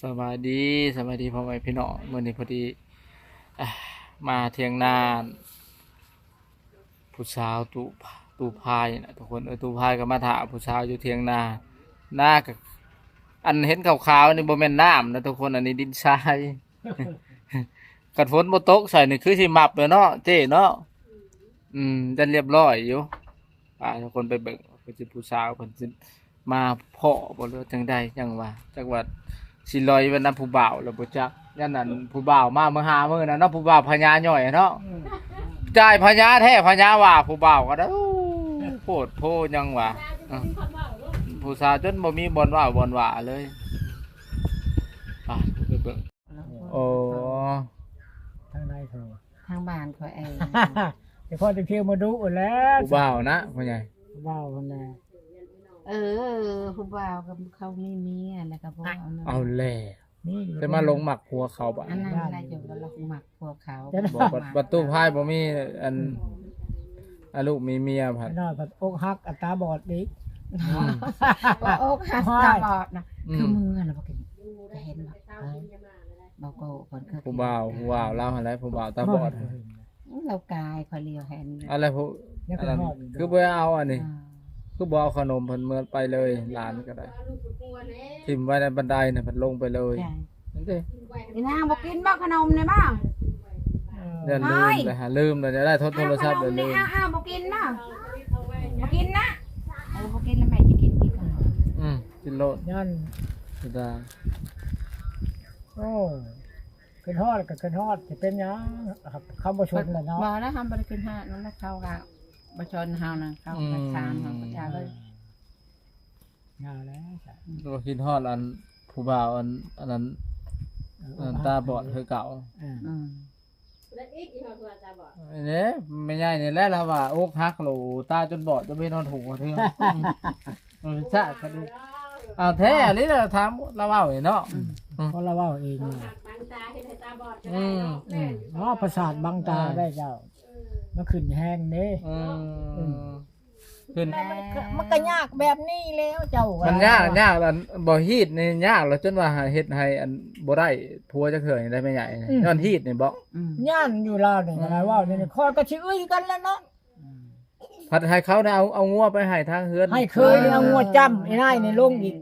ສະບາຍດີ ສະບາຍດີພໍ່ແມ່ພີ່ນ້ອງ. ມື້ນີ້ພໍດີ ອ່າ ມາຖຽງນາ ຜູ້ສາວຕູ້ ຕູ້ພາຍນະທຸກຄົນ. ເອີ ຕູ້ພາຍກໍມາຖ້າຜູ້ສາວຢູ່ຖຽງນາ. ນາກໍ ອັນເຫັນຂາວໆນີ້ບໍ່ແມ່ນນ້ຳນະທຸກຄົນ, ອັນນີ້ດິນຊາຍ. ຄັນຝົນບໍ່ຕົກໃສ່ນີ້ຄືຊິມັບແລ້ວເນາະເຈ້ເນາະ. ອືມ ຈັດຮຽບຮ້ອຍຢູ່. ພາທຸກຄົນໄປເບິ່ງ ຄືຊິຜູ້ສາວເພິ່ນຊິມາພໍ້ບໍ່ ຫຼືຈັ່ງໃດ ຈັ່ງວ່າ ຈັກວ່າຊິລອຍໄປນຳຜູ້ບ່າວແລ້ວບໍ່ຈັກ. ຢ້ານນັ້ນຜູ້ບ່າວມາມື້ຫ້າມື້ນັ້ນເນາະ, ຜູ້ບ່າວພະຍາຍ່ອຍເນາະ. ອືມ ຈ່າຍພະຍາແທ້ ພະຍາວ່າ ຜູ້ບ່າວກໍໄດ້. ໂອ້ ໂພດໂພຍັງວ່າ ອືມ ຜູ້ສາວຈົນບໍ່ມີບ່ອນເວົ້າບ່ອນວ່າເລີຍ. ໄປ ໄປເບິ່ງ. ໂອ້ ທາງໃດເຂົາ? ທາງບ້ານຂ້ອຍເອງ. ແຕ່ພໍຈະເທີ່ຍວມາດຸແລ້ວ ຜູ້ບ່າວນະ ພໍ່ໃຫຍ່ ຜູ້ບ່າວຫັ້ນແຫຼະ. ເອີ ຜູ້ບ່າວກໍເຂົາມີເມຍແລ້ວກໍບໍ່ເອົານຳ. ເອົາແລ້ວ ແຕ່ມາຫຼົງມັກຜົວເຂົາບາດ. ອັນນັ້ນລະ ຢູ່ກໍຫຼົງມັກຜົວເຂົາ. ບໍ່ ບັດຕູ້ພາຍບໍ່ມີ ອັນ ອືມ ອາ ລູກມີເມຍພັດ ນ້ອຍພັດອົກຫັກ ອັນຕາບອດອີກ. ອືມ ວ່າອົກຫັກຕາບອດນະ. ອືມ ຄືເມືອລະບໍ່ກິນ ຈະເຫັນບໍ່? ບໍ່ໂກ ເພິ່ນຄື ຜູ້ບ່າວ ຜູ້ບ່າວລາວຫັ້ນແຫຼະ ຜູ້ບ່າວຕາບອດ. ລາວກາຍຂ້ອຍຫຼຽວເຫັນ. ອັນລະຜູ້ ອັນນັ້ນ ຄືບໍ່ເອົາອັນນີ້ ອ່າ ຄືບໍ່ເອົາຂະໜົມເພິ່ນເມືອໄປເລີຍ. ຫຼານກໍໄດ້ ຖິ້ມໄວ້ໃນບັນໄດນະ ເພິ່ນລົງໄປເລີຍ. ນັ້ນເດ້ ອີນາງບໍ່ກິນບໍ່ຂະໜົມນີ້ບໍ່? ເອີ ຢ່າລືມເລີຍ ຫາລືມແລ້ວ ໄດ້ໂທ ໂທລະສັບແລ້ວລືມ. ອ້າວ ບໍ່ກິນບໍ່? ບໍ່ກິນນະ. ເອີ ບໍ່ກິນແລ້ວແມ່ຈະກິນອີກ. ອືມ ກິນໂລດ ຍ້ອນ ເສຍດາຍ. ໂອ້ ຂຶ້ນຮອດກໍຂຶ້ນຮອດ ຈະເປັນຫຍັງ? ເຂົາບໍ່ຊົນແລ້ວເນາະ. ບໍ່ນະ ເຮົາບໍ່ໄດ້ຂຶ້ນຮອດນັ້ນນະ ເຂົາກໍບໍ່ຊົນເຮົານະ ເຂົາກໍ ອືມ ຖາມເຮົາກໍຈະເລີຍ. ຢ່າແລ້ວ ກໍຄິດຮອດອັນຜູ້ບ່າວອັນ ອັນນັ້ນ ເອີ ອັນຕາບອດຄືເກົ່າ. ເອີ ອືມ ເດ້ ແມ່ໃຫຍ່ນີ້ແຫຼະ ລາວວ່າອົກຫັກໂຫຼ ຕາຈົນບອດ ຈົນບໍ່ເຫັນຮອດຫູເທື່ອ. ເອີ ຊະກະດູ ເອົາແທ້ອີ່ຫຼີລະ ຖາມລາວເວົ້າເອງເນາະ. ອືມ ອືມ ເພາະລາວເວົ້າເອງ. ບັງຕາເຮັດໃຫ້ຕາບອດກໍໄດ້ເນາະ. ອືມ ອໍ ປະສາດບັງຕາ ເອີ ໄດ້ເຈົ້າ. ເອີ ມັນຂຶ້ນແຮງເດ້. ອືມ ອືມ ຂຶ້ນ ແລ້ວມັນກໍ ມັນກໍຍາກແບບນີ້ແລ້ວເຈົ້າ. ມັນຍາກ ຍາກ ອັນບໍ່ຮີດນີ້ຍາກແລ້ວ ຈົນວ່າເຮັດໃຫ້ອັນບໍ່ໄດ້ຜົວຈັກເທື່ອນີ້ໄດ້ແມ່ໃຫຍ່. ອືມ ຍ້ອນຮີດນີ້ບໍ? ອືມ ຢ້ານຢູ່ລາວນີ້ ອືມ ກໍໄດ້ເວົ້ານີ້ ຂ້ອຍກໍຊິເອື້ອຍກັນແລ້ວເນາະ. ອືມ ພັດໃຫ້ເຂົາໄດ້ເອົາ ເອົາງົວໄປໃຫ້ທາງເຮືອນ ໃຫ້ເຄີຍ ເອີ ເອົາງົວຈ້ຳ ໄອ້ນາຍນີ້ລົງອີກ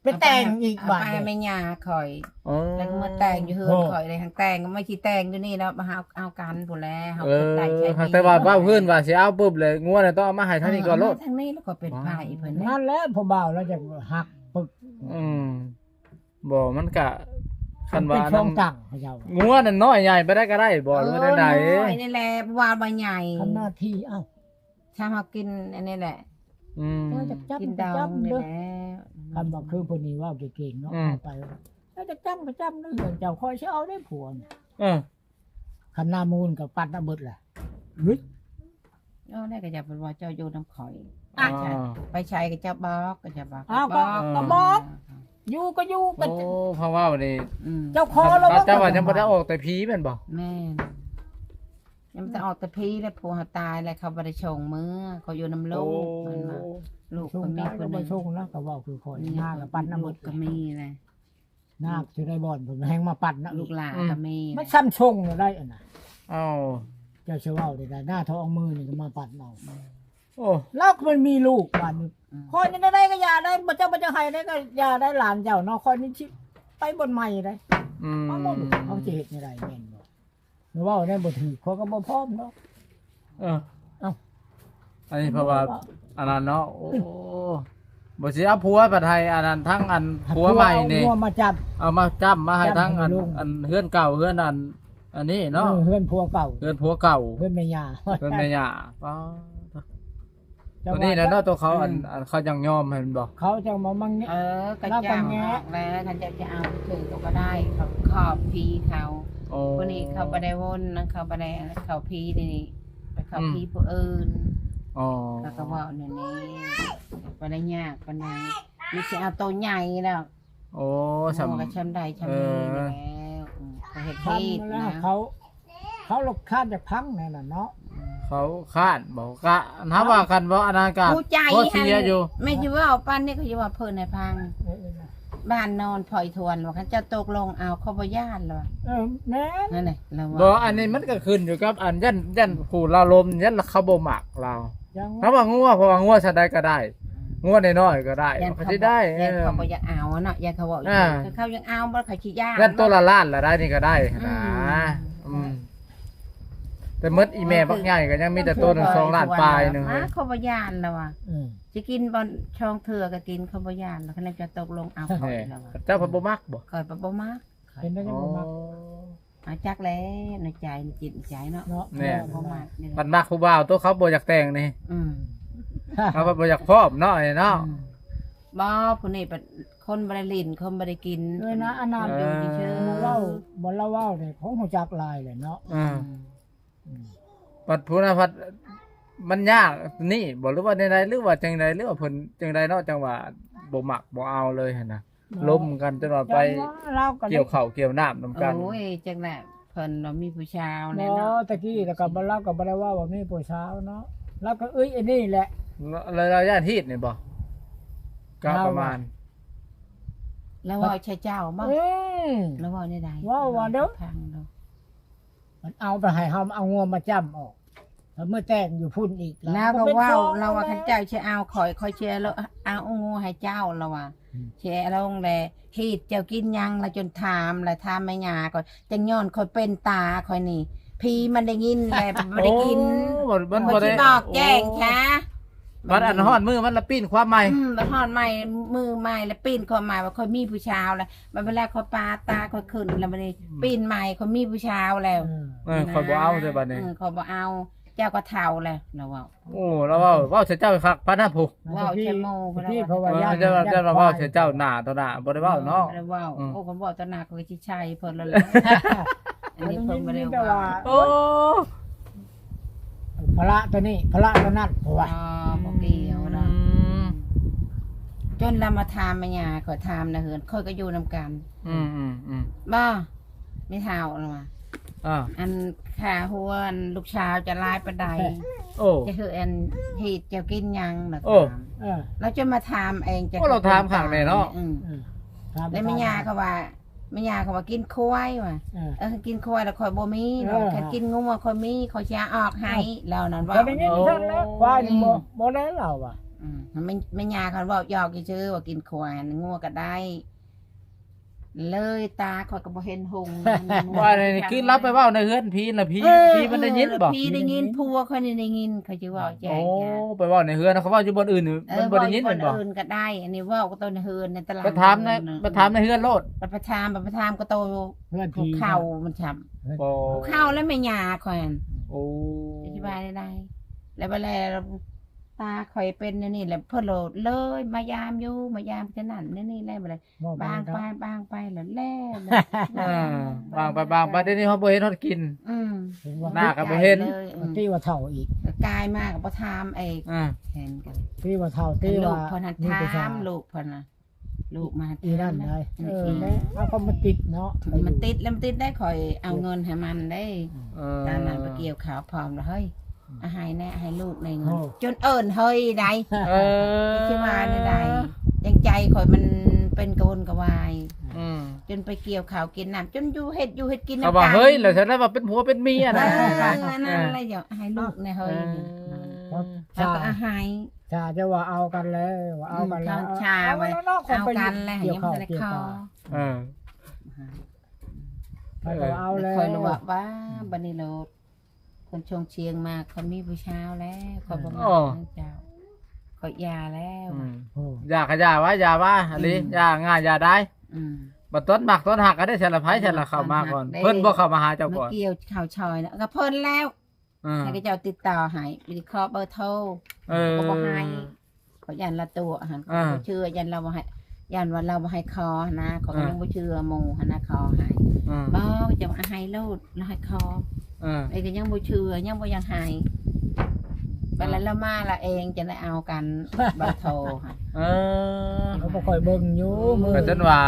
ໄປແຕ່ງອີກບາດ ເອົາໄປໃຫ້ແມ່ຍ່າຂ້ອຍ. ອໍ ແລ້ວກໍມາແຕ່ງຢູ່ເຮືອນຂ້ອຍເດ້. ຫັ້ນແຕ່ງກໍມາຊິແຕ່ງຢູ່ນີ້ແລ້ວ ມາຫາເອົາກັນພຸ້ນແຫຼະ. ເຮົາ ເອີ ກໍໄດ້ໃຊ້ ຫາກແຕ່ວ່າເວົ້າພື້ນວ່າຊິເອົາປຶບ ແລ້ວງົວນະຕ້ອງເອົາມາໃຫ້ທາງນີ້ກ່ອນໂລດ. ເອີ ເອົາມາທາງນີ້ແລ້ວກໍເປັນ ອໍ ພາອີກເພິ່ນ. ນັ້ນແຫຼະ ຜູ້ບ່າວລາວຈະຮັກປຶກ. ອືມ ບໍ່ ມັນກະ ຄັນວ່າ ມັນເປັນຊ່ອງ ອັນນັ້ນ ຕັ້ງເຂົາເຈົ້າ ງົວນັ້ນນ້ອຍໃຫຍ່ໄປໄດ້ກໍໄດ້ບໍ່ ເອີ ຫຼືວ່າແນວໃດ? ນ້ອຍນີ້ແຫຼະ ວ່າບໍ່ໃຫຍ່ ທຳໜ້າທີ່. ເອົ້າ ຊາມເຮົາກິນອັນນີ້ແຫຼະ. ອືມ ເຈົ້າຈັກຈຳ ກິນດອງນີ້ແຫຼະ. ຈຳເດີ ຄັນວ່າຄືຜູ້ນີ້ເວົ້າເກັ່ງໆເນາະ ອືມ ເອົາໄປ ເຈົ້າຈັກຈຳກໍຈຳເດີ ເຮືອນເຈົ້າ ຂ້ອຍຊິເອົາໄດ້ຜົວນະ. ເອີ ຄັນໜ້າມູນກໍປັດນະເບິດລະ. ເຮີ້ຍ ເອີ ແລ້ວກໍຢ່າໄປວ່າເຈົ້າຢູ່ນຳຂ້ອຍ. ອ່າ ໄປໃສກໍເຈົ້າບອກ ກໍເຈົ້າບອກ. ອ້າວ ກໍ ກໍບອກ ເອີ ຢູ່ກໍຢູ່ ກໍ ໂອ້ ເຂົາເວົ້ານີ້ ອືມ ເຈົ້າຂໍລະ ເຈົ້າວ່າຍັງບໍ່ໄດ້ອອກແຕ່ຜີແມ່ນບໍ່? ແມ່ນ ຍັງບໍ່ໄດ້ອອກແຕ່ຜີແລ້ວ ຜົວເຮົາຕາຍແລ້ວ ເຂົາບໍ່ໄດ້ສົ່ງເມືອ ເຂົາຢູ່ນຳລູກ. ໂອ້ ມັນວ່າລູກກໍມີຄົນໜຶ່ງ ສົ່ງແຕ່ກໍບໍ່ສົ່ງນະ ກໍເວົ້າຄືຂ້ອຍ ອືມ ນາກໍປັດນະເບິດ ລູກກໍມີແຫຼະ. ນາຢູ່ໃນບ່ອນເພິ່ນແຮ່ງມາປັດນະ ລູກຫຼານກໍມີ ອືມ ແຫຼະ ມັນຊ້ຳຊົງແລ້ວໄດ໋ອັນນະ. ເອົ້າ ເຈົ້າຊິເວົ້າໄດ້ ໜ້າທ້ອງມືນີ້ກໍມາປັດເອົາ. ໂອ້ ລາວກໍມັນມີລູກບາດນີ້. ອືມ ຂ້ອຍນີ້ໄດ້ກໍຢ່າໄດ້ ບໍ່ເຈົ້າບໍ່ຈະໃຫ້ໄດ້ກໍຢ່າໄດ້ ຫຼານເຈົ້າເນາະ ຂ້ອຍນີ້ຊິໄປບ່ອນໃໝ່ໄດ໋. ອືມ ເອົາບໍ່ ເຮົາຊິເຮັດແນວໃດແມ່ນບໍ່? ເວົ້າແນວບໍ່ຖືກ ຂ້ອຍກໍບໍ່ພ້ອມເນາະ. ເອີ ເອົ້າ ອັນນີ້ເພາະວ່າ ເພາະວ່າ ອັນນັ້ນເນາະ. ໂອ້ ບໍ່ຊິເອົາຜົວບັດໃຫ້ອັນນັ້ນ ທັງອັນຜົວໃໝ່ນີ້ ເອົາຜົວ ເອົາຜົວມາຈ້ຳ ເອົາມາຈ້ຳມາໃຫ້ທັງອັນ ອັນເຮືອນເກົ່າ ເຮືອນອັນ ອັນນີ້ເນາະ. ເອີ ເຮືອນຜົວເກົ່າ ເຮືອນຜົວເກົ່າ ເຮືອນແມ່ຍ່າ ເຮືອນແມ່ຍ່າ. ປ້າ ຕົວນີ້ແຫຼະເນາະ ຕົວເຂົາ ອືມ ອັນ ອັນເຂົາຍັງຍອມໃຫ້ແມ່ນບໍ່? ເຂົາຈັ່ງມາມັງ ເອີ ກໍຈ້າງອອກແລ້ວ ຄັນເຈົ້າຈະເອົາຖືກກໍບໍ່ໄດ້ ເຂົາຂອບຜີເຂົາ. ໂອ້ ຜູ້ນີ້ເຂົາບໍ່ໄດ້ວົນນະ ເຂົາບໍ່ໄດ້ເຂົ້າຜີນີ້ ໄປເຂົ້າ ອືມ ຜີຜູ້ອື່ນ. ອໍ ເຂົາກໍເວົ້າແນວນີ້ ບໍ່ໄດ້ຍາກປານໃດ ມີຊິເອົາໂຕໃຫຍ່ດອກ. ໂອ້ ໂອ້ ສ່ຳ ກໍຊ່ຳໃດຊ່ຳນີ້ ເອີ ແລ້ວ ອືມ ກໍເຮັດ ຊ່ຳ ເຮັດ ແລ້ວນະ ເຂົາ ເຂົາລະຄ້ານຈະພັງແນວນັ້ນເນາະ. ເຂົາຄ້ານບໍ່ ກະ ຖ້າວ່າຄັນບໍ່ອັນນັ້ນກະ ຜູ້ໃຈ ພໍເສຍຢູ່ ແມ່ນຊິເວົ້າປານນີ້ ກໍຊິເວົ້າເພິ່ນໃຫ້ຟັງ. ເອີ ເອີ ນະ ບ້ານໂນນພອຍທວນວ່າ ຄັນເຈົ້າຕົກລົງເອົາ ເຂົາບໍ່ຢ້ານລະວ່າ. ເອີ ແມ່ນ ນັ້ນແຫຼະລະວ່າ. ບໍ່ ອັນນີ້ມັນກໍຂຶ້ນຢູ່ກັບອັນ ຢ້ານ ຢ້ານຜູ້ລາວລົມ ຢ້ານລະເຂົາບໍ່ມັກລາວ. ຈັ່ງ ຖ້າວ່າງົວ ເພາະວ່າງົວຊະໃດກໍໄດ້ ອືມ ງົວນ້ອຍໆກໍໄດ້ ຢ້ານເຂົາ ເຂົາຊິໄດ້ ຢ້ານເຂົາ ເອີ ບໍ່ຢາກເອົາເນາະ ຢ້ານເຂົາເວົ້າອີກ ອ່າ ຄັນເຂົາຢາກເອົາບໍ່ ເຂົາຊິຢ້ານ ຢ້ານໂຕລະລ້ານລະໄດ້ນີ້ກໍໄດ້ຫັ້ນນະ. ອືມ ອືມ ແຕ່ໝົດອີແມ່ບັກໃຫຍ່ກໍຍັງມີແຕ່ໂຕໜຶ່ງສອງລ້ານປາຍໜຶ່ງ. ອ່າ ເຂົາບໍ່ຢ້ານລະວ່າ. ອືມ ຊິກິນບໍ່ ຊ່ອງເທື່ອກໍກິນ ເຂົາບໍ່ຢ້ານ ແລ້ວຄັນຈະຕົກລົງເອົາຂ້ອຍລະວ່າ. ເຈົ້າເພິ່ນບໍ່ມັກບໍ່? ຂ້ອຍບໍ່ມັກ. ເປັນໄດ້ ອໍ ບໍ່ມັກ. ອາ ຈັກແຫຼະ ໃນໃຈ ໃນຈິດໃນໃຈເນາະ ເນາະ ແມ່ນ ບໍ່ມັກນີ້ແຫຼະ. ມັນມັກຜູ້ບ່າວຕົວເຂົາບໍ່ຢາກແຕ່ງນີ້. ອືມ ເຂົາບໍ່ຢາກພ້ອມເນາະ ເນາະ. ອືມ ບໍ່ ຜູ້ນີ້ບັດຄົນບໍ່ໄດ້ຫຼິ້ນ ຄົນບໍ່ໄດ້ກິນ. ເອີ ນະ ອັນນັ້ນ ຢູ່ເຊີຍໆ ເວົ້າ ບໍ່ລະເວົ້ານີ້ ຄົງຮູ້ຈັກຫຼາຍແຫຼະເນາະ. ເອີ ອືມ ບັດຜູ້ນັ້ນພັດມັນຍາກນີ້ບໍ່ ຫຼືວ່າແນວໃດ ຫຼືວ່າຈັ່ງໃດ ຫຼືວ່າເພິ່ນຈັ່ງໃດເນາະ ຈັ່ງວ່າບໍ່ມັກບໍ່ເອົາເລີຍຫັ້ນນະ. ເນາະ ລົມກັນຈົນວ່າໄປ ຈັງວ່າລາວກໍໄດ້ ກ່ຽວເຂົ້າກ່ຽວນ້ຳນຳກັນ. ໂອ້ຍ ຈັກແຫຼະ ເພິ່ນວ່າມີຜູ້ສາວແຫຼະເນາະ. ບໍ່ ແຕ່ກີ້ລະກໍບໍ່ ລາວກໍບໍ່ໄດ້ເວົ້າວ່າມີຜູ້ສາວເນາະ ລາວກໍເອີຍອັນນີ້ແຫຼະ. ລະ ລະ ລາວຢ້ານຮີດນີ້ບໍ່? ກໍປະມານ ລາວເວົ້າໃສ່ເຈົ້າບໍ່? ອືມ ລາວເວົ້າແນວໃດ? ເວົ້າວ່າເດີ ຟັງເດີ. ມັນເອົາໄປໃຫ້ເຮົາ ເອົາງົວມາຈ້ຳອອກ ແລ້ວມາແຕ່ງຢູ່ພຸ້ນອີກ. ລາວກໍເວົ້າ ລາວວ່າ ຄັນເຈົ້າຊິເອົາຂ້ອຍ ຂ້ອຍຊິເອົາງົວໃຫ້ເຈົ້າ ລາວວ່າ. ອືມ ຊິເອົາລົງແລ້ວ ຮີດເຈົ້າກິນຫຍັງ ລາວຈົນຖາມ ລາວຖາມແມ່ຍ່າຂ້ອຍ ຈັ່ງຍ້ອນຂ້ອຍເປັນຕາຂ້ອຍນີ້ ຜີມັນໄດ້ຍິນແລ້ວບໍ່ໄດ້ກິນ. ໂອ້ ມັນ ມັນບໍ່ໄດ້ ຂ້ອຍຊິບອກແຈ້ງຊະ. ບັດອັນຮອດມື້ມັນລະປີ້ນຄວາມໃໝ່. ອືມ ບັດຮອດໃໝ່ ມື້ໃໝ່ລະປີ້ນຄວາມໃໝ່ວ່າຂ້ອຍມີຜູ້ສາວແລ້ວ. ບັດເວລາຂ້ອຍປາດຕາຂ້ອຍຂຶ້ນແລ້ວ ບັດນີ້ ອືມ ປີ້ນໃໝ່ ຂ້ອຍມີຜູ້ສາວແລ້ວ. ເອີ ເອີ ຂ້ອຍບໍ່ເອົາເດີບັດນີ້. ເອີ ຂ້ອຍບໍ່ເອົາ ເຈົ້າກໍເຖົ້າແລ້ວ ລາວເວົ້າ. ໂອ້ ລາວເວົ້າ ເວົ້າໃສ່ເຈົ້າຄັກປານນັ້ນພຸ້ນ. ເວົ້າໃສ່ໝູ່ ເອີ ເຈົ້າ ເຈົ້າລະເວົ້າໃສ່ເຈົ້າໜ້າຕໍ່ໜ້າ ບໍ່ໄດ້ເວົ້າເນາະ. ບໍ່ໄດ້ເວົ້າ. ອືມ ໂອ້ ຄັນເວົ້າຕໍ່ໜ້າຂ້ອຍກໍຊິໃສ່ເພິ່ນແລ້ວແຫຼະ. ອັນນີ້ເພິ່ນບໍ່ໄດ້ວ່າ. ໂອ້ ພາລະຕົວນີ້ ພາລະຕົວນັ້ນ ເພາະວ່າ ອໍ ບໍ່ກ່ຽວເນາະ. ອືມ ຈົນລາວມາຖາມແມ່ຍ່າ ຂ້ອຍຖາມໃນເຮືອນ ຂ້ອຍກໍຢູ່ນຳກັນ. ອືມໆໆ ບໍ່ ແມ່ເຖົ້າລາວວ່າ ອ່າ ອັນຄ່າຫົວອັນລູກສາວຈະຫຼາຍປານໃດ? ໂອ້ ຈະເຮັດອັນ ເຮັດເຈົ້າກິນຫຍັງລະ. ໂອ້ ຖາມ ເອີ ລາວຈະມາຖາມເອງ. ໂອ້ ລາວຖາມຄັກແດ່ເນາະ. ອືມ ເອີ ຖາມ ແລ້ວແມ່ຍ່າກໍວ່າ ແມ່ຍ່າກໍວ່າກິນຄວາຍວ່າ. ເອີ ເອີ ກິນຄວາຍແລ້ວຂ້ອຍບໍ່ມີ. ເອີ ຄັນກິນງົວຂ້ອຍມີ ຂ້ອຍຊິເອົາອອກໃຫ້. ເອົ້າ ແລ້ວນັ້ນວ່າ ຂ້ອຍໄດ້ຍິນຊັ້ນແຫຼະ. ໂອ້ ຄວາຍນີ້ບໍ່ ອືມ ບໍ່ໄດ້ລາວວ່າ. ອືມ ແມ່ ແມ່ຍ່າຄັນເວົ້າຢອກຊື່ໆ ວ່າກິນຄວາຍ ງົວກໍໄດ້ ເລີຍຕາຂ້ອຍກໍບໍ່ເຫັນຫົງ. ວ່ານີ້ຄືລາວໄປເວົ້າໃນເຮືອນຜີນະ ຜີ ເອີ ຜີມັນໄດ້ຍິນບໍ່? ຜີໄດ້ຍິນ ຜົວຂ້ອຍນີ້ໄດ້ຍິນ ເຂົາຈະເວົ້າແຈ້ງ. ໂອ້ ໄປເວົ້າໃນເຮືອນ ເຂົາເວົ້າຢູ່ບ່ອນອື່ນ ເອີ ມັນບໍ່ໄດ້ຍິນແມ່ນບໍ່? ຢູ່ບ່ອນອື່ນກໍໄດ້ ອັນນີ້ເວົ້າກັບຕົນເຮືອນໃນຕະຫຼາດ. ໄປຖາມໃນ ໄປຖາມໃນເຮືອນໂລດ. ໄປຖາມ ໄປຖາມກັບໂຕເຮືອນຜີເຂົາມັນຊ້ຳ. ໂອ້ ເຂົາແລະແມ່ຍ່າຂ້ອຍຫັ້ນ. ໂອ້ ຊິວ່າແນວໃດ ແລ້ວບັດແລ້ວ ຕາຂ້ອຍເປັນແນວນີ້ແຫຼະ ເພິ່ນໂລດເລີຍມາຢາມຢູ່ ມາຢາມເທົ່ານັ້ນແນວນີ້ແຫຼະ. ບັດແລ້ວບາງໄປ ບາງໄປແລ້ວແຫຼະ. ເອີ ບາງໄປ ບາງໄປ ດຽວນີ້ເຮົາບໍ່ເຫັນຮອດກິນ. ອືມ ໜ້າກໍບໍ່ເຫັນ. ອືມ ຕີວ່າເຖົ້າອີກ ກາຍມາກໍບໍ່ຖາມອີກ. ອ່າ ເຫັນກັນ ຕີວ່າເຖົ້າ ຕີວ່າ ລູກເພິ່ນຫັ້ນຖາມ ລູກເພິ່ນນະ ລູກມາຖາມ ອີນັ້ນໄດ. ເອີ ແມ່ ເອົາເຂົາມາຕິດເນາະ ມັນຕິດແລ້ວ ມັນຕິດໄດ້ ຂ້ອຍເອົາເງິນໃຫ້ມັນເດ້. ເອີ ຕອນນັ້ນໄປກ່ຽວເຂົ້າພ້ອມລະເຮີ້ຍ ອືມ ອາ ໃຫ້ແນ່ ໃຫ້ລູກແນ່ເງິນ. ໂອ້ ຈົນເອີ້ນເຮີ້ຍໄດ. ເອີ ຊິວ່າແນວໃດ ຈັ່ງໃຈຂ້ອຍມັນເປັນກະວົນກະວາຍ. ອືມ ຈົນໄປກ່ຽວເຂົ້າກິນນ້ຳ ຈົນຢູ່ເຮັດ ຢູ່ເຮັດກິນນຳກັນ. ເຂົາວ່າເຮີ້ຍ ແລ້ວຊັ້ນວ່າເປັນຜົວເປັນເມຍນະ. ເອີ ອັນນັ້ນແຫຼະ ຢາກໃຫ້ລູກແນ່ເຮີ້ຍ. ເອີ ແລ້ວກໍອາ ໃຫ້ ຖ້າຈະວ່າເອົາກັນແລ້ວ ວ່າເອົາກັນແລ້ວ ອືມ ເອົາກັນແລ້ວ ເອົາກັນແລ້ວ ຍັງບໍ່ທັນໄດ້ຂໍ. ເອີ ເຂົາກໍເອົາແລ້ວ ຂ້ອຍລະວ່າ ວ່າ ອືມ ບັດນີ້ໂລດ ຄົນຊົງຊຽງມາ ຂ້ອຍມີຜູ້ສາວແລ້ວ ຂ້ອຍບໍ່ມັກ ອໍ ນຳເຈົ້າ ຂ້ອຍຢ່າແລ້ວ. ອືມ ໂອ້ ຢ່າກໍຢ່າວ່າ ຢ່າວ່າ ອືມ ອີ່ຫຼີ ຢ່າງ່າຍຢ່າດາຍ. ອືມ ບັດຕອນມັກຕອນຮັກກໍໄດ້ ຊັ້ນລະໃຜຊັ້ນລະເຂົ້າມາກ່ອນ ເພິ່ນບໍ່ເຂົ້າມາຫາເຈົ້າກ່ອນ. ມາກ່ຽວເຂົ້າຊອຍນະ ກໍເພິ່ນແລ້ວ. ອ່າ ໃຫ້ເຂົາເຈົ້າຕິດຕໍ່ໃຫ້ ໄປຂໍເບີໂທ ເອີ ກໍບໍ່ໃຫ້ ເຂົາຢ້ານລາຕົວະຫັ້ນ ອ່າ ເຂົາບໍ່ເຊື່ອ ຢ້ານລາວບໍ່ໃຫ້ ຢ້ານວ່າລາວບໍ່ໃຫ້ຂໍຫັ້ນນະ ເຂົາກໍ ອ່າ ຍັງບໍ່ເຊື່ອໝູ່ຫັ້ນນະ ຂໍໃຫ້ ອ່າ ບໍ່ ເຈົ້າໃຫ້ໂລດ ລາວໃຫ້ຂໍ ອ່າ ເອີ ກໍຍັງບໍ່ເຊື່ອ ຍັງບໍ່ຢາກໃຫ້ ອ່າ ບັດລາວມາລະເອງ ຈັ່ງໄດ້ເອົາກັນ ເບີໂທຫັ້ນ. ເອີ ເຂົາບໍ່ຄ່ອຍເບິ່ງຢູ່ ເອີ ມື້ ກໍຈົນວ່າ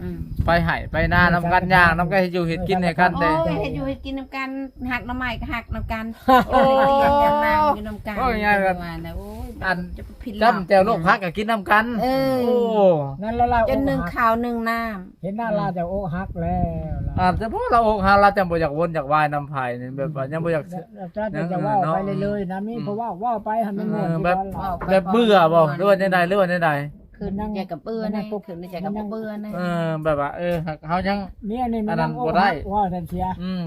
ອືມ ໄປໄຮ່ໄປນານຳກັນ ຍ່າງນຳກັນ ເຮັດຢູ່ເຮັດກິນໃຫ້ກັນເດ້. ໂອ້ຍ ເຮັດຢູ່ເຮັດກິນນຳກັນ ຫັກໜໍ່ໄມ້ກໍຫັກນຳກັນ ໂອ້ ຢາກນອນຢາກນັ່ງຢູ່ນຳກັນ. ເວົ້າງ່າຍໆ ວ່ານະ ໂອ້ຍ ອັນ ຈຳແຈ່ວລວກຜັກກໍກິນນຳກັນ. ເອີ ໂອ້ ນັ້ນລະລາວ ຈົນໜຶ່ງເຂົ້າໜຶ່ງນ້ຳ. ເຫັນໜ້າລາວຈະອົກຫັກແລ້ວ. ອາດຈະເພາະລາວອົກຫັກ ລາວຈັ່ງບໍ່ຢາກວົນຢາກວາຍນຳໃຜນີ້ ແບບວ່າຍັງບໍ່ຢາກ ລາວຈະເວົ້າໄປເລື້ອຍໆນະ ມີຜູ້ເວົ້າ ເວົ້າໄປໃຫ້ມັນມ່ວນ ແບບ ແບບເບື່ອບໍ່ ຫຼືວ່າຈັ່ງໃດ ຫຼືວ່າຈັ່ງໃດ? ຂຶ້ນໃຈກັບເບື່ອແນ່ ຂຶ້ນໃຈກັບເບື່ອແນ່. ເອີ ແບບວ່າ ເອີ ເຮົາຍັງ ເມຍນີ້ມັນຍັງອົກຫັກ ເວົ້າຊັ້ນເສຍ. ອືມ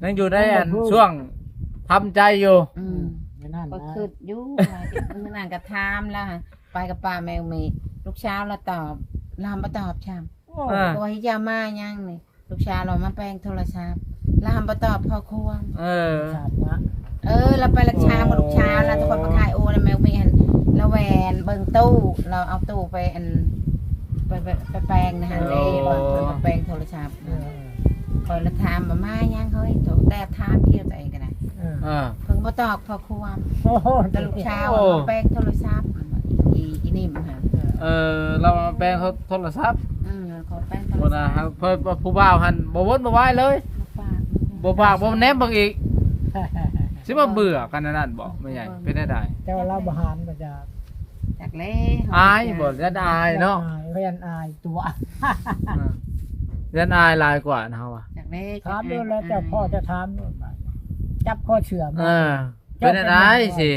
ຍັງຢູ່ໃນອັນຊ່ວງທຳໃຈຢູ່. ອືມ ອືມ ແມ່ນນັ້ນ ຂ້ອຍຄິດຢູ່ ມື້ນັ້ນກໍຖາມລາວ ໄປກັບປ້າແມວເມ ລູກສາວລາວຕອບ ລາວບໍ່ຕອບຊ້ຳ. ໂອ້ ເອີ ກໍວ່າເຈົ້າມາຫຍັງນີ້ ລູກສາວລາວມາແປງໂທລະສັບ ລາວບໍ່ຕອບຂໍ້ຄວາມ. ເອີ ເອີ ລາວໄປລັດຊາມກັບລູກສາວລາວ ແຕ່ຂ້ອຍໄປຂາຍໂອນຳແມວເມຫັ້ນ ລາວແວ່ນເບິ່ງຕູ້ ລາວເອົາຕູ້ໄປອັນ ໄປ ໄປ ໄປແປງນະຫັ້ນເດ້ ເອີ ເພິ່ນໄປແປງໂທລະສັບ. ເອີ ຂ້ອຍລະຖາມວ່າມາຫຍັງເຮີ້ຍ ໂຕແຕ່ຖາມທ່ຽວຕົວເອງກໍໄດ້. ເອີ ເອີ ເພິ່ນບໍ່ຕອບຂໍ້ຄວາມ. ໂອ້ໂຫ ແຕ່ລູກສາວ ໂອ້ ມາແປງໂທລະສັບ ອີ ອີນີ້ມັນຫາ ເອີ ລາວມາແປງໂທລະສັບ. ອືມ ຂໍແປງໂທລະສັບ ບໍ່ນະ ເພິ່ນ ຜູ້ບ່າວຫັ້ນບໍ່ວົນບໍ່ວາຍເລີຍ ບໍ່ປາກບໍ່ແນມເບິ່ງອີກ. ຊິມາເບື່ອກັນອັນນັ້ນບໍ່ແມ່ໃຫຍ່ ເປັນແນວໃດ? ແຕ່ວ່າລາວບໍ່ຫານກໍຈະ ຈັກແລ້ວ ອາຍບໍ່ ຢ້ານອາຍເນາະ ຢ້ານອາຍ ຢ້ານອາຍຕົວະ ເອີ ຢ້ານອາຍຫຼາຍກວ່ານະເຮົາວ່າ. ຈັກແລ້ວ ຖາມໂລດແລ້ວ ເຈົ້າພໍ່ຈະຖາມໂລດ ຈັບຂໍ້ເຊື່ອມາ. ເອີ ເປັນແນວໃດຊິ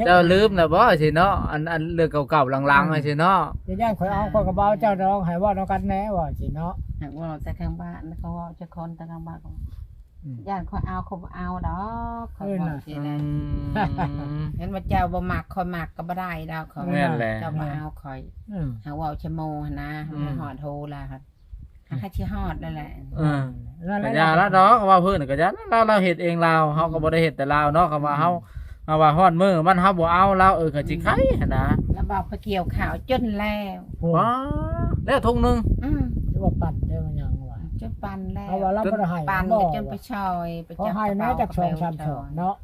ເຈົ້າລືມແລ້ວບໍ່ຊິເນາະ ອັນ ອັນເລື່ອງເກົ່າໆຫຼັງໆ ອືມ ຊິເນາະ. ຢ້ານຂ້ອຍເອົາ ຂ້ອຍກໍບໍ່ເອົາເຈົ້າດອກ ໃຫ້ເວົ້ານຳກັນແດ່ວ່າຊິເນາະ ຫາກເວົ້າແຕ່ຂ້າງບ້ານ ເຂົາເວົ້າຈັກຄົນແຕ່ຂ້າງບ້ານ ອືມ ຢ້ານຂ້ອຍເອົາ ຂ້ອຍບໍ່ເອົາດອກ ຂ້ອຍເວົ້າຊີ້ນະ. ອືມ ເຫັນວ່າເຈົ້າບໍ່ມັກ ຂ້ອຍມັກກໍບໍ່ໄດ້ດອກ ຂ້ອຍ ແມ່ນແຫຼະ ເຈົ້າບໍ່ເອົາຂ້ອຍ. ອືມ ຫາເວົ້າຊະໂມຫັ້ນນະ ອືມ ໃຫ້ຮອດໂທລະ ຫາກະຊິຮອດແລ້ວແຫຼະ. ເອີ ນັ້ນແຫຼະ ກໍຢ່າລະດອກ ເວົ້າພື້ນກໍຢ່າລະ ລາວ ລາວເຮັດເອງລາວ ເຮົາກໍບໍ່ໄດ້ເຮັດແຕ່ລາວເນາະ. ຄຳວ່າເຮົາ ອືມ ເຮົາວ່າຮອດມື້ມັນ ເຮົາບໍ່ເອົາລາວ ເອີ ກໍຊິໄຄຫັ້ນນະ. ລາວບອກໄປກ່ຽວຂ້າວຈົນແລ້ວ. ໂອ້ ວ້າ ແລ້ວທຸງໜຶ່ງ. ອືມ ຈະວ່າປັ່ນໄດ້ມັນຫຍັງວະ ຈົນປັ່ນແລ້ວ ເພາະວ່າລາວບໍ່ໄດ້ໃຫ້ ຈົນປັ່ນ ບໍ່ ກໍຈົນໄປຊ່ອຍ ໄປຈັບກະເປົາ ຈັກສອງສາມສອງເນາະ.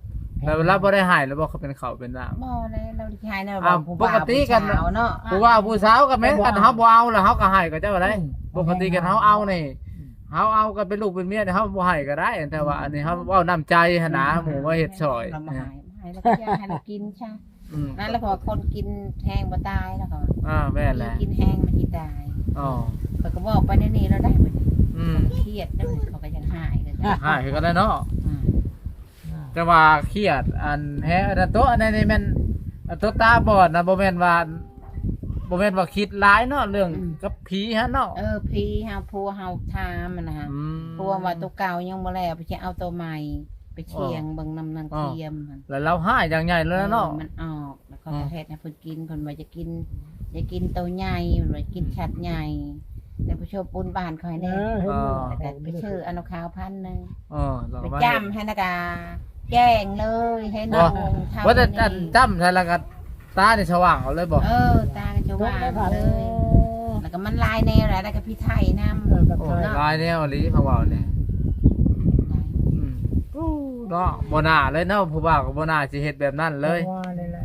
ແລ້ວລາວບໍ່ໄດ້ໃຫ້ແລ້ວບໍ່ ເຂົາເປັນເຂົ້າເປັນນ້ຳ? ບໍ່ແລ້ວ ລາວຊິໃຫ້ແນວໃດ? ປົກກະຕິກັນເນາະ ຜູ້ບ່າວຜູ້ສາວກໍແມ່ນ ເພາະວ່າຜູ້ສາວກໍແມ່ນ ຄັນເຮົາບໍ່ເອົາແລ້ວເຮົາກໍໃຫ້ເຂົາເຈົ້າໄດ໋. ອືມ ປົກກະຕິຄັນເຮົາເອົານີ້ ອືມ ເຮົາເອົາກັນເປັນລູກເປັນເມຍນີ້ ເຮົາບໍ່ໃຫ້ກໍໄດ້ ແຕ່ວ່າ ອືມ ອັນນີ້ເຮົາເວົ້ານ້ຳໃຈຫັ້ນນະ ອືມ ໝູ່ມາເຮັດຊ່ອຍ ລາວບໍ່ໃຫ້ ໃຫ້ແລ້ວກໍຢ່າໃຫ້ລາວກິນຊະ. ອືມ ນັ້ນແຫຼະ ເພາະວ່າຄົນກິນແຮງບໍ່ຕາຍ ລາວກໍວ່າ. ອ່າ ແມ່ນແຫຼະ ກິນແຮງມັນຊິຕາຍ. ອໍ ຂ້ອຍກໍບອກໄປແນວນີ້ແລ້ວໄດ໋ບັດນີ້. ອືມ ເຂົາກໍຄຽດນຳ ເຂົາກໍຢາກຮ້າຍຄືກັນ ຮ້າຍຄືກັນແຫຼະເນາະ. ອືມ ແຕ່ວ່າຄຽດອັນແຮງ ອັນນັ້ນໂຕ ອັນນັ້ນນີ້ແມ່ນ ອັນໂຕຕາບອດນະ ບໍ່ແມ່ນວ່າ ບໍ່ແມ່ນວ່າຄິດຫຼາຍເນາະ ເລື່ອງ ອືມ ກັບຜີຫັ້ນເນາະ. ເອີ ຜີເຮົາ ຜົວເຮົາຖາມຫັ້ນນະ ອືມ ຜົວວ່າໂຕເກົ່າຍັງບໍ່ແລ້ວ ໄປຊິເອົາໂຕໃໝ່ ໄປສ່ຽງເບິ່ງນຳນາງທຽມຫັ້ນ ແລ້ວລາວຮ້າຍຢ່າງໃຫຍ່ເລີຍເນາະ. ເອີ ມັນອອກ ແລ້ວເຂົາກໍເຮັດໃຫ້ເພິ່ນກິນ ເພິ່ນວ່າຈະກິນ ຈະກິນໂຕໃຫຍ່ ເພິ່ນວ່າກິນ ອືມ ສັດໃຫຍ່ ແລ້ວໄປໂຊບປຸນບ້ານຂ້ອຍແດ່. ເອີ ເຫັນຢູ່ ແລ້ວກໍໄປຊື້ເອົານຳຂາວພັນໜຶ່ງ ເອີ ແລ້ວກໍໄປຈ້ຳໃຫ້ ແລ້ວກໍແຈ້ງເລີຍ ເຫັນ ບໍ່ ຫຸ່ງເທົ່າ ວ່າແຕ່ ນີ້ ຈ້ຳໃສ່ແລ້ວກໍຕານີ້ສະຫວ່າງເອົາເລີຍບໍ່? ເອີ ຕາກໍສະຫວ່າງເລີຍ. ໂອ້ ແລ້ວກໍມັນຫຼາຍແນວຫຼາຍ ແລ້ວກໍພິໄທນຳ. ເອີ ກໍ ໂອ້ ຫຼາຍແນວອີ່ຫຼີເຂົາເວົ້ານີ້. ອືມ ໂອ້ ເນາະ ບໍ່ໜ້າເລີຍເນາະ ຜູ້ບ່າວກໍບໍ່ໜ້າຊິເຮັດແບບນັ້ນເລີຍ. ວ່ານີ້ແຫຼະ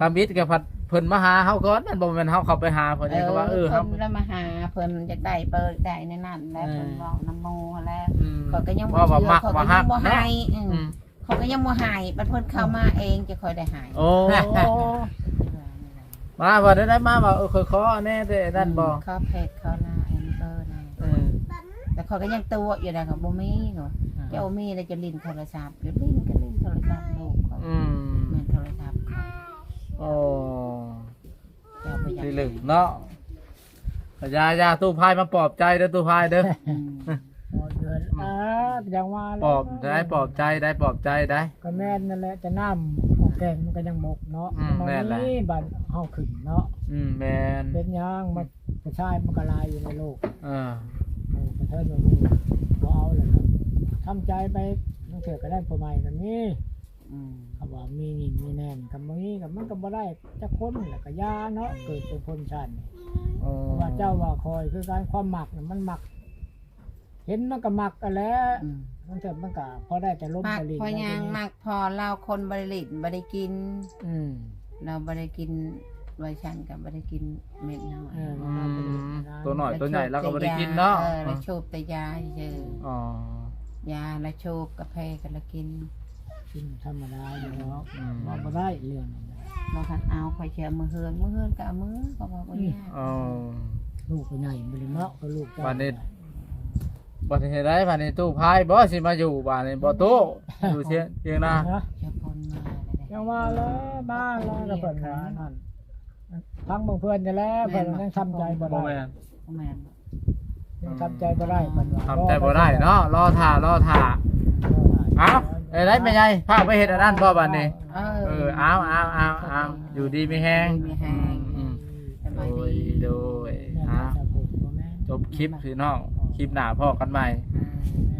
ທຳອິດກໍພັດເພິ່ນມາຫາເຮົາກ່ອນ ມັນບໍ່ແມ່ນເຮົາເຂົ້າໄປຫາເພິ່ນ. ເອີ ເຂົາວ່າ ເອີ ເພິ່ນລະມາຫາ ເພິ່ນຢາກໄດ້ເປີກໄດ້ໃນນັ້ນແຫຼະ. ເອີ ເພິ່ນເວົ້ານຳໝູ່ຫັ້ນແຫຼະ. ອືມ ເຂົາກໍຍັງບໍ່ເຊື່ອ ບອກວ່າມັກ ເຂົາກໍຍັງບໍ່ໃຫ້. ອືມ ອືມ ເຂົາກໍຍັງບໍ່ໃຫ້ ບັດເພິ່ນເຂົ້າມາເອງຈະຄ່ອຍໄດ້ໃຫ້. ໂອ້ ມາວ່າໄດ້ ມາວ່າ ເອີ ຂ້ອຍຂໍແດ່ ແຕ່ນັ້ນບໍ່ ອືມ ຂໍເຟສ ຂໍໄລນ໌ ເບີແດ່. ເອີ ແຕ່ຂ້ອຍກໍຍັງຕົວະຢູ່ນະ ກໍບໍ່ມີ. ເຂົາ ອ່າ ເຈົ້າມີແລ້ວຈະຫຼິ້ນໂທລະສັບຢູ່ ຫຼິ້ນກໍຫຼິ້ນໂທລະສັບລູກຂ້ອຍ. ອືມ ແມ່ນໂທລະສັບ. ໂອ້ ເຈົ້າບໍ່ຢາກ ທີ່ລຶກເນາະ. ຢ່າ ຢ່າ ຕູ້ພາຍມາປອບໃຈເດີ ຕູ້ພາຍເດີ. ອືມ ອືມ ອ່າ ຢ່າວ່າແຫຼະ ປອບໄດ້ ປອບໃຈໄດ້ ປອບໃຈໄດ້. ກໍແມ່ນນັ້ນແຫຼະ ແຕ່ນ້ຳຂອງແກງມັນກໍຍັງບົກເນາະ. ອືມ ແມ່ນແຫຼະ ບັດເຮົາຂຶ້ນເນາະ. ອືມ ແມ່ນ ເປັນຫຍັງ ອືມ ມາ ຜູ້ຊາຍມັນກໍຫຼາຍຢູ່ໃນໂລກ. ເອີ ເອີ ປະເທດບໍ່ມີ ບໍ່ເອົາແລ້ວ ທຳໃຈໄປ ບາງເທື່ອກໍໄດ້ຜູ້ໃໝ່ກໍມີ. ອືມ ຄຳວ່າມີນີ້ມີແນ່ນ ຄຳວ່າມີກໍມັນກໍບໍ່ໄດ້ຈັກຄົນ ແລ້ວກໍຢ່າເນາະ. ອືມ ເກີດເປັນຄົນຊັ້ນ. ໂອ້ ວ່າເຈົ້າວ່າຂ້ອຍຄືກັນ ຄວາມມັກນະ ມັນມັກ ເຫັນມັນກໍມັກຫັ້ນແຫຼະ. ອືມ ບາງເທື່ອມັນກໍພໍໄດ້ແຕ່ລົມແຕ່ລີ້ນ ມັກພໍຫຍັງ ມັກພໍລາວຄົນບໍ່ໄດ້ຫຼິ້ນບໍ່ໄດ້ກິນ. ອືມ ລາວບໍ່ໄດ້ກິນ ວ່າຊັ້ນກໍບໍ່ໄດ້ກິນເມັດນ້ອຍ. ເອີ ອືມ ໂຕນ້ອຍໂຕໃຫຍ່ລາວກໍບໍ່ໄດ້ກິນເນາະ. ເອີ ລາວສູບແຕ່ຢາຊື່. ອໍ ຢາລາວສູບ ກາເຟກໍລາວກິນ. ກິນທຳມະດາຢູ່ດອກ ອືມ ເວົ້າບໍ່ໄດ້ເລື່ອງນັ້ນນະ ບໍ່ຄັນເອົາ ຂ້ອຍຊິເອົາເມືອເຮືອນ ເມືອເຮືອນກໍເອົາເມືອ ກໍເວົ້າບໍ່ຍາກ ເອີ ລູກກໍໃຫຍ່ບໍ່ໄດ້ເນາະ ກໍລູກເຈົ້າ ບາດນີ້ ບັດເຮັດໃດ ບາດນີ້ຕູ້ພາຍບໍ່ ຊິມາຢູ່ ບາດນີ້ບໍ່ຕູ້ ຢູ່ທຽງ ທຽງນາ ຮະ ຈັກຄົນມາແລ້ວເດ້ ຍັງວ່າແລ້ວ ມາແລ້ວ ແລ້ວເພິ່ນວ່ານັ້ນ ທາງເມືອງເພິ່ນນີ້ແຫຼະ ແມ່ນບໍ່ ເພິ່ນຍັງທຳໃຈບໍ່ໄດ້ ບໍ່ແມ່ນ ບໍ່ແມ່ນ ຍັງທຳໃຈບໍ່ໄດ້ ເພິ່ນວ່າ ທຳໃຈບໍ່ໄດ້ເນາະ ລໍຖ້າ ລໍຖ້າ ລໍຖ້າ ເອົ້າ ໄດ້ ໄດ້ແມ່ໃຫຍ່ ພາໄປເຮັດອັນນັ້ນບໍ່ບາດນີ້ ເອີ ເອີ ເອົາ ເອົາ ເອົາ ເອົາ ຢູ່ດີມີແຮງ ຢູ່ດີມີແຮງ ອືມ ສະບາຍດີ ໂດຍ ໂດຍ ແມ່ນ ອ່າ ບໍ່ແມ່ນ ຈົບຄລິບພີ່ນ້ອງ ຄລິບໜ້າພໍ້ກັນໃໝ່ ອ່າ